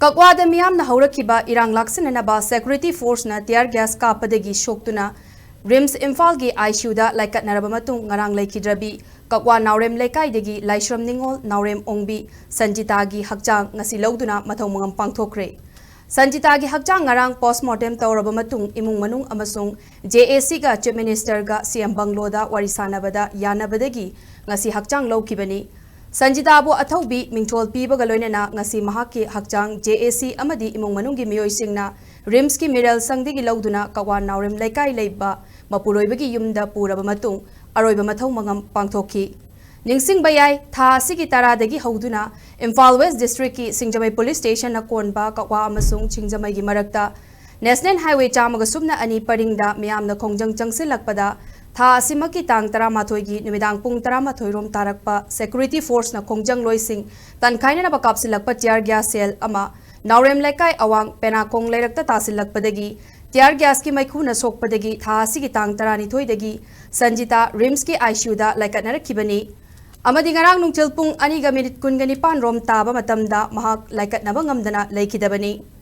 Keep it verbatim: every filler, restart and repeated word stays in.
ꯀꯛꯋꯥꯗ ꯃꯤꯌꯥꯝꯅ ꯍꯧꯔꯛꯈꯤꯕ ꯏꯔꯥꯡ ꯂꯥꯛꯁꯤꯟꯅꯅꯕ security forceꯅ tear gas ꯀꯥꯞꯄꯗꯒꯤ ꯁꯣꯛꯇꯨꯅ RIMS ꯏꯝꯐꯥꯜꯒꯤ ICUꯗ ꯂꯥꯏꯀꯠꯅꯔꯕ ꯃꯇꯨꯡ ꯉꯔꯥꯡ ꯂꯩꯈꯤꯗ꯭ꯔꯕꯤ ꯀꯛꯋꯥ ꯅꯥꯎꯔꯦꯝ ꯂꯩꯀꯥꯏꯗꯒꯤ ꯂꯥꯏꯁ꯭ꯔꯝ ꯅꯤꯉꯣꯜ, ꯅꯥꯎꯔꯦꯝ ꯑꯣꯡꯕꯤ ꯁꯟꯖꯤꯇꯥꯒꯤ ꯍꯛꯆꯥꯡ ꯉꯁꯤ ꯂꯧꯗꯨꯅ ꯃꯊꯧ ꯃꯉꯝ ꯄꯥꯡꯊꯣꯛꯈ꯭ꯔꯦ꯫ ꯁꯟꯖꯤꯇꯥꯒꯤ ꯍꯛꯆꯥꯡ ꯉꯔꯥꯡ postmortem ꯇꯧꯔꯕ ꯃꯇꯨꯡ ꯏꯃꯨꯡ ꯃꯅꯨꯡ ꯑꯃꯁꯨꯡ JACꯒ Chief Ministerꯒ CM ꯕꯪꯒ꯭ꯂꯣꯗ ꯋꯥꯔꯤ ꯁꯥꯟꯅꯕꯗ ꯌꯥꯅꯕꯗꯒꯤ ꯉꯁꯤ ꯍꯛꯆꯥꯡ ꯂꯧꯈꯤꯕꯅꯤ꯫ ꯁꯟꯖꯤꯇꯥꯕꯨ ꯑꯊꯧꯕꯤ ꯃꯤꯡꯊꯣꯜ ꯄꯤꯕꯒ ꯂꯣꯏꯅꯅ ꯉꯁꯤ ꯃꯍꯥꯛꯀꯤ ꯍꯛꯆꯥꯡ JAC ꯑꯃꯗꯤ ꯏꯃꯨꯡ ꯃꯅꯨꯡꯒꯤ ꯃꯤꯑꯣꯏꯁꯤꯡꯅ RIMSꯀꯤ ꯃꯤꯔꯦꯜ ꯁꯪꯗꯒꯤ ꯂꯧꯗꯨꯅ ꯀꯛꯋꯥ ꯅꯥꯎꯔꯦꯝ ꯂꯩꯀꯥꯏ ꯂꯩꯕ ꯃꯄꯨꯔꯣꯏꯕꯒꯤ ꯌꯨꯝꯗ ꯄꯨꯔꯕ ꯃꯇꯨꯡ ꯑꯔꯣꯏꯕ ꯃꯊꯧ ꯃꯉꯝ ꯄꯥꯡꯊꯣꯛꯈꯤ꯫ ꯅꯤꯡꯁꯤꯡꯕ ꯌꯥꯏ, ꯊꯥ ꯑꯁꯤꯒꯤ ꯇꯔꯥꯗꯒꯤ ꯍꯧꯗꯨꯅ ꯏꯝꯐꯥꯜ West Districtꯀꯤ ꯁꯤꯡꯖꯃꯩ Police Stationꯅ ꯀꯣꯟꯕ ꯀꯛꯋꯥ ꯑꯃꯁꯨꯡ ꯁꯤꯡꯖꯃꯩꯒꯤ ꯃꯔꯛꯇ National Highway ꯆꯥꯝꯃꯒ ꯁꯨꯞꯅ ꯑꯅꯤ ꯄꯔꯤꯡꯗ ꯃꯤꯌꯥꯝꯅ ꯈꯣꯡꯖꯪ ꯆꯪꯁꯤꯜꯂꯛꯄꯗ ꯊꯥ ꯑꯁꯤꯃꯛꯀꯤ ꯇꯥꯡ ꯇꯔꯥꯃꯥꯊꯣꯏꯒꯤ ꯅꯨꯃꯤꯗꯥꯡ ꯄꯨꯡ ꯇꯔꯥꯃꯥꯊꯣꯏ ꯔꯣꯝ ꯇꯥꯔꯛꯄ security forceꯅ ꯈꯣꯡꯖꯪꯂꯣꯏꯁꯤꯡ ꯇꯟꯈꯥꯏꯅꯅꯕ ꯀꯥꯞꯁꯤꯜꯂꯛꯄ tear gas shell ꯑꯃ ꯅꯥꯎꯔꯦꯝ ꯂꯩꯀꯥꯏ ꯑꯋꯥꯡ ꯄꯦꯅꯥꯀꯣꯡ ꯂꯩꯔꯛꯇ ꯇꯥꯁꯤꯜꯂꯛꯄꯗꯒꯤ tear gasꯀꯤ ꯃꯩꯈꯨꯅ ꯁꯣꯛꯄꯗꯒꯤ ꯊꯥ ꯑꯁꯤꯒꯤ ꯇꯥꯡ ꯇꯔꯥꯅꯤꯊꯣꯏꯗꯒꯤ ꯁꯟꯖꯤꯇꯥ RIMSꯀꯤ ICUꯗ ꯂꯥꯏꯀꯠꯅꯔꯛꯈꯤꯕꯅꯤ꯫ ꯑꯃꯗꯤ ꯉꯔꯥꯡ ꯅꯨꯡꯊꯤꯜ ꯄꯨꯡ ꯑꯅꯤꯒ ꯃꯤꯅꯤꯠ ꯀꯨꯟꯒ ꯅꯤꯄꯥꯟ ꯔꯣꯝ ꯇꯥꯕ ꯃꯇꯝꯗ ꯃꯍꯥꯛ ꯂꯥꯏꯀꯠꯅꯕ ꯉꯝꯗꯅ ꯂꯩꯈꯤꯗꯕꯅꯤ꯫